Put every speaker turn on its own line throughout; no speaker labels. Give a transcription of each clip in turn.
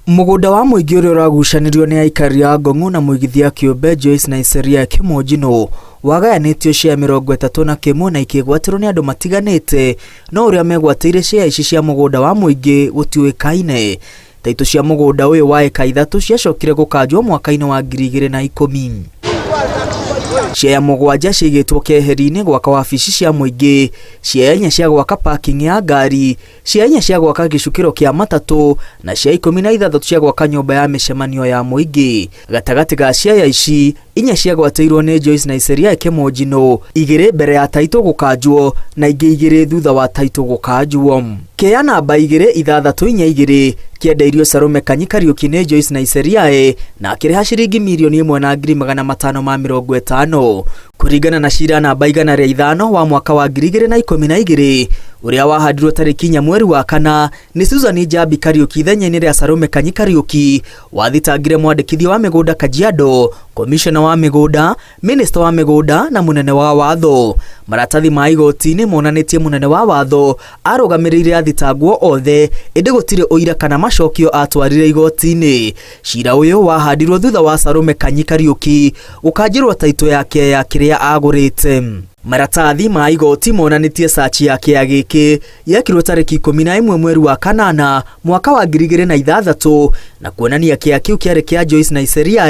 Mũgũnda wa mũingĩ ũrĩa ũragucanirio nĩ aikari a Ngong'u na mũigithia kĩũmbe Joyce Naisseria Kĩmũnjinũ wagayanĩtio share 31 na ikĩgwatĩrwo nĩ andũ matiganĩte, no ũrĩa megwatĩire share ici cia mũgũnda wa mũingĩ gũtiũĩkaine. Taitũ cia mũgũnda ũyũ wa ĩka 3 ciacokire gũkanjwo mwaka-inĩ wa 2010. Share 7 ciigĩtwo keheri-inĩ gwaka wabici cia mũingĩ, share 4 cia gwaka parking ya ngari, cia 4 cia gwaka gĩcukĩro kĩa matatũ na cia 16 cia gwaka nyũmba ya mĩcemanio ya mũingĩ. Gatagatĩ ga ciaya ici, 4 ciagwatĩirwo nĩ Joyce Naisseria Kĩmũnjinũ, 2 mbere ya taitũ gũkanjwo na ingĩ 2 thutha wa taitũ gũkanjwo. Kĩaya namba 2 6 4 2 kĩendeirio Salome Kanyi Kariũki nĩ Joyce Naisseria na akĩrĩha ciringi mirioni ĩmwe na ngiri magana matano ma mĩrongo ĩtano. Kũringana na cira namba 105 wa mwaka wa 2012 ũrĩa wahandirwo tarĩki 4 mweri wa 4 nĩ Susan Njambi Kariũki ithenya-inĩ rĩa Salome Kanyi Kariũki, wathitangire mwandĩkithia wa mĩgũnda Kajiado, komishona wa mĩgũnda, minista wa mĩgũnda na mũnene wa watho. Maratathi ma igoti-inĩ monanĩtie mũnene wa watho arũgamĩrĩire athitangwo othe, ĩndĩ gũtirĩ ũira kana macokio atwarire igoti-inĩ. Cira ũyũ wahandirwo thutha wa Salome Kanyi Kariũki gũkanjĩrwo taitũ ya kĩea kĩrĩa agũrĩte. Maratathi ma igoti monanĩtie search ya kĩea gĩkĩ yekirwo tarĩki 11 mweri wa 8 mwaka wa 2006 na kuonania kĩea kĩu kĩarĩ kĩa Joyce Naisseria,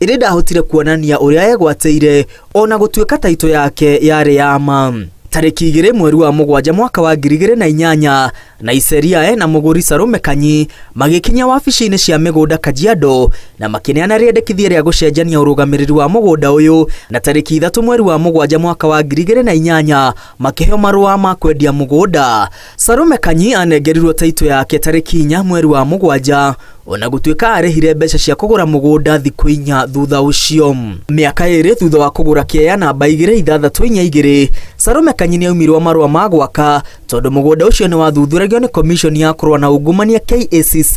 ĩrĩ ndahotire kuonania ũrĩa egwatĩire ona gũtuĩka taitũ yake yarĩ ya ma. Tarĩki 2 mweri wa 7 mwaka wa 2008 Naisseria na mũgũri Salome Kanyi magĩkinya wabici-inĩ cia mĩgũnda Kajiado na makĩneana rĩendekithia rĩa gũcenjania ũrũgamĩrĩri wa mũgũnda ũyũ, na tarĩki 3 mweri wa 7 mwaka wa 2008 makĩheo marũa ma kwendia mũgũnda. Salome Kanyi anengerirwo taitũ yake tarĩki 4 mweri wa 7 ona gũtuĩka arĩhire mbeca cia kũgũra mũgũnda thikũ 4 thutha ũcio. Mĩaka 2 thutha wa kũgũra kĩea namba 2 6 4 2 Salome Kanyi nĩaumirwo marũa ma gwaka tondũ mũgũnda ũcio nĩ wathuthuragio nĩ commission ya kũrũa na ungumania KACC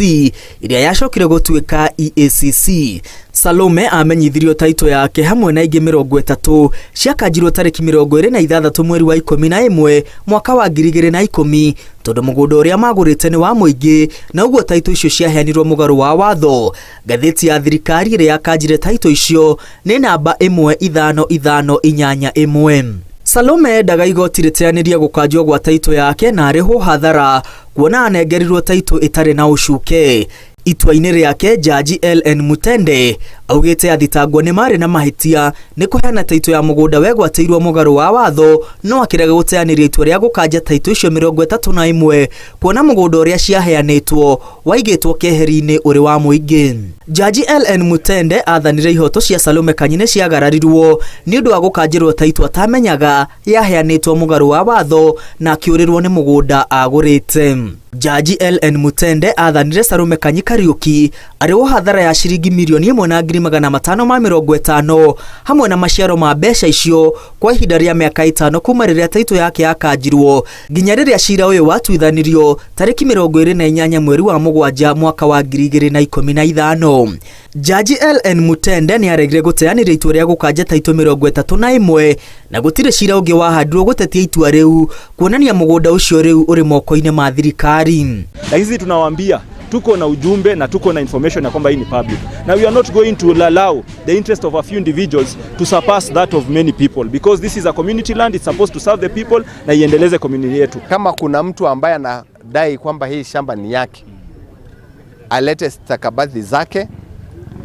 ĩrĩa yacokire gũtuĩka EACC. Salome amenyithirio taitũ yake hamwe na ingĩ 30 ciakanjirwo tarĩki 26 mweri wa 11 mwaka wa 2010 tondũ mũgũnda ũrĩa magũrĩte nĩ wa mũingĩ na ũguo taitũ icio ciaheanirwo mũgarũ wa watho. Ngathĩti ya thirikari ĩrĩa yakanjire taitũ icio nĩ namba 1 5 5 8 1. Salome endaga igoti rĩteanĩrie gũkanjwo gwa taitũ yake na arĩhwo hathara kuona anengerirwo taitũ ĩtarĩ na ũcuke. Itua-inĩ rĩake Jaji LN Mutende augĩte athitangwo nĩ marĩ na mahĩtia nĩ kũheana taitũ ya mũgũnda wegwatĩirwo mũgarũ wa watho, no akĩrega gũteanĩria itua rĩa gũkanja taitũ icio 31 kuona mũgũnda ũrĩa ciaheanĩtwo waigĩtwo keheri-inĩ ũrĩ wa mũingĩ. Jaji LN Mutende athanire ihoto cia Salome Kanyi nĩ ciagararirwo nĩ ũndũ wa gũkanjĩrwo taitũ atamenyaga yaheanĩtwo mũgarũ wa watho na akĩũrĩrwo nĩ mũgũnda agũrĩte. Jaji LN Mutende athanire Salome Kanyi Kariũki arĩhwo hathara ya ciringi mirioni ĩmwe na ngiri magana matano ma mĩrongo ĩtano hamwe na maciaro ma mbeca icio kwa ihinda rĩa mĩaka 5 kuma rĩrĩa taitũ yake yakanjirwo nginya rĩrĩa cira ũyũ watuithanirio tarĩki 28 mweri wa 7 mwaka wa 2015. Jaji LN Mutende nĩ aregire gũteanĩria itua rĩa gũkanja taitũ 31 na gũtirĩ cira ũngĩ wahandirwo gũtetia itua rĩu kuonania mũgũnda ũcio rĩu ũrĩ moko-inĩ ma thirikari.
Na hizi tunawaambia tuko na ujumbe na tuko na information ya kwamba hii ni public. Now we are not going to allow the interest of a few individuals to surpass that of many people, because this is a community land, it's supposed to serve the people na iendeleze community yetu.
Kama kuna mtu ambaye anadai kwamba hii shamba ni yake, alete stakabadhi zake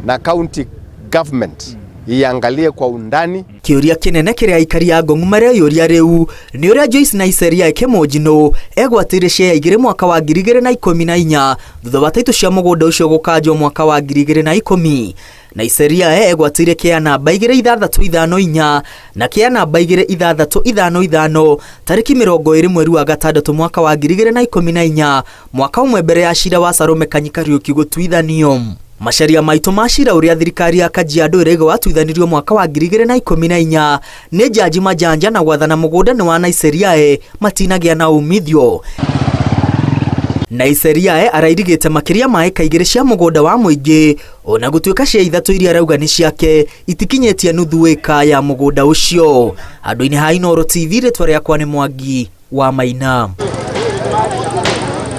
na county government iangalie kwa undani.
Kĩũria kĩnene kĩrĩa aikari a Ngong'u mareyũria rĩu nĩ ũrĩa Joyce Naisseria Kĩmũnjinũ egwatĩire share 2 mwaka wa 2014 thutha wa taitũ cia mũgũnda ũcio gũkanjwo mwaka wa 2010. Naisseria egwatĩire kĩa namba 2 6 5 4 na kĩa namba 2 6 5 5 tarĩki 20 mweri wa 6 mwaka wa 2014 mwaka ũmwe mbere ya cira wa Salome Kanyi Kariũki gũtuithanio. Macaria maitũ ma cira ũrĩa thirikari ya Kajiado ĩraiga watuithanirio mwaka wa 2014 nĩ Jaji Majanja na gwathana mũgũnda nĩ wa Naisseria matinagĩa na umithio. Naisseria arairigĩte makĩria ma ĩka 2 cia mũgũnda wa mũingĩ ona gũtuĩka cia 3 iria arauga nĩ ciake itikinyĩtie nuthu ĩka ya mũgũnda ũcio. Handũ-inĩ ha Inooro TV, rĩtwa rĩakwa nĩ Mwangi wa Maina.